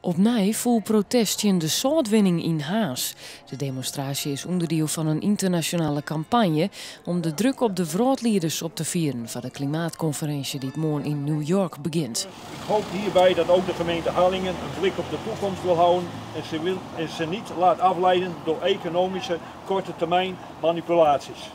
Opnij fûl protest tsjin de sâltwinning yn Harns. De demonstraasje is ûnderdiel fan in ynternasjonale kampanje om de druk op de wrâldlieders op te fieren foar de klimaatkonferinsje dy't moarn yn New York begjint. Ik hoop hierbij dat ook de gemeente Harlingen een blik op de toekomst wil houden en ze niet laat afleiden door economische korte termijn manipulaties.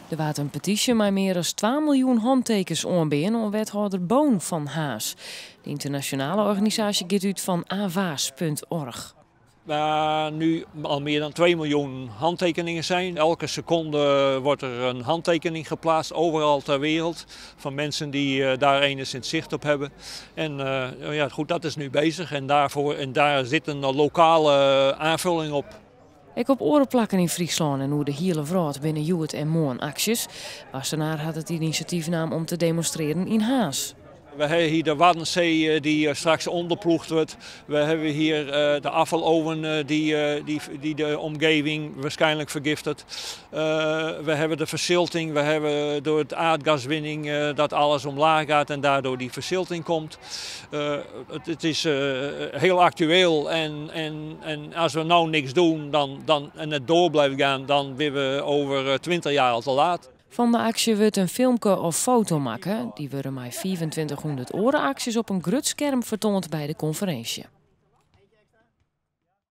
Der waard in petysje mei mear as 2 miljoen hantekens oanbean oan wethâlder Boon fan Harns. De ynternasjonale organisaasje giet út fan avaaz.org. Waar nu al meer dan 2 miljoen handtekeningen zijn. Elke seconde wordt er een handtekening geplaatst, overal ter wereld, van mensen die daar enigszins zicht op hebben. En ja, goed, dat is nu bezig en daar zit een lokale aanvulling op. Ek op oare plakken yn Fryslân en oer de hiele wrâld binne hjoed en moarn aksjes. Wassenaar hat it inisjatyf naam om te demonstrearjen yn Harns. We hebben hier de Waddenzee die straks onderploegd wordt. We hebben hier de afvaloven die de omgeving waarschijnlijk vergiftigt. We hebben de verzilting, we hebben door het aardgaswinning dat alles omlaag gaat en daardoor die verzilting komt. Het is heel actueel en als we nou niks doen en het door blijven gaan, dan zijn we over 20 jaar al te laat. Fan de aksje wurdt in filmke of foto makke. Dy wurde mei 2500 oare aksjes op in grut skerm fertoand by de konferinsje.